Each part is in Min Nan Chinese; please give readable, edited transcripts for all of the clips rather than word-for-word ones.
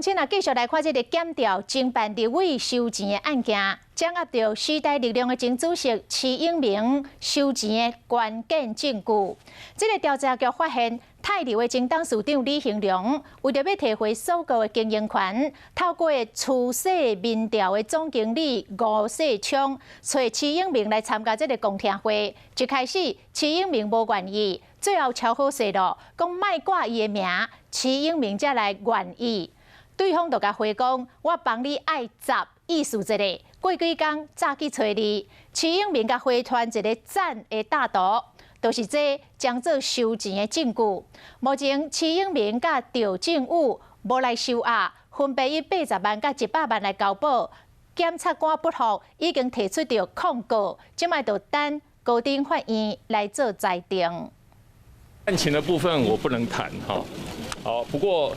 請啊，繼續來看這個檢調偵辦立委收錢的案件，掌握著時代力量的前主席徐永明收錢的關鍵證據。這個調查局發現，泰流的前董事長李興良為著欲提回鎖國的經營權，透過趨勢民調的總經理吳世聰，揣徐永明來參加這個公聽會。一開始，徐永明無願意，最後瞧好勢囉，講莫掛伊的名，徐永明才來願意。對方就共回講：我幫你愛十，意思一下，過幾工早去揣你。徐永明共回傳一個讚的貼圖，就是這將做收錢的證據。目前徐永明佮趙正宇無來收押，分別以80萬佮100萬來交保。檢察官不服，已經提出著控告，這擺就等高等法院來做裁定。案情的部分我不能談哈，好，不過。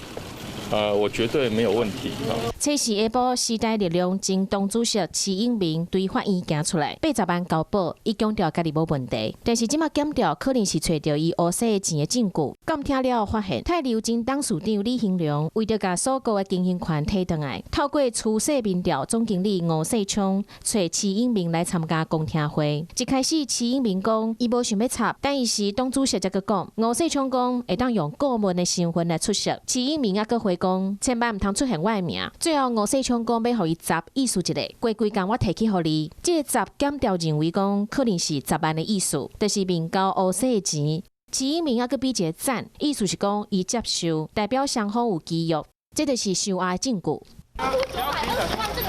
我絕對沒有問題。這是下晡時代力量前黨主席徐永明對法院行出來，八十萬交保，伊強調家己無問題。但是這馬檢調可能是揣著伊烏洗錢的證據。監聽了後發現，泰流前董事長李興良為著共鎖國的經營權提轉來，透過趨勢民調總經理吳世聰揣徐永明來參加公聽會。一開始徐永明講伊無想欲插，但伊時黨主席才閣講，吳世聰講會當用顧問的身份來出席。徐永明猶閣回講，千萬毋通出現我的名。最後吳世聰講欲予伊十，意思一下，過幾工我提去予你。這個十檢調認為講可能是十萬的意思，就是面交烏洗的錢。徐永明猶閣比一個讚，意思是講伊接受，代表雙方有契約，這就是收押的證據。這個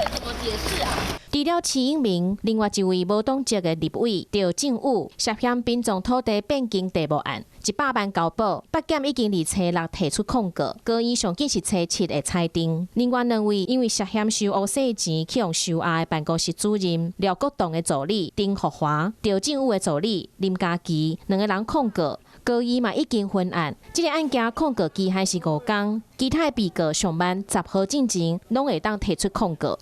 怎麼解釋啊？除了徐永明，另外一位無黨籍的立委趙正宇涉嫌貧窮土地變更地目案，100萬交保，北檢已經佇初六提出控告，高院上緊是初七會裁定。另外兩位因為涉嫌收烏洗錢去予收押的辦公室主任廖國棟的助理丁福華、趙正宇的助理林嘉琪兩個人控告，高院嘛已經分案。這個案件控告期限是5工，其他的被告上萬10號進前攏會當提出控告。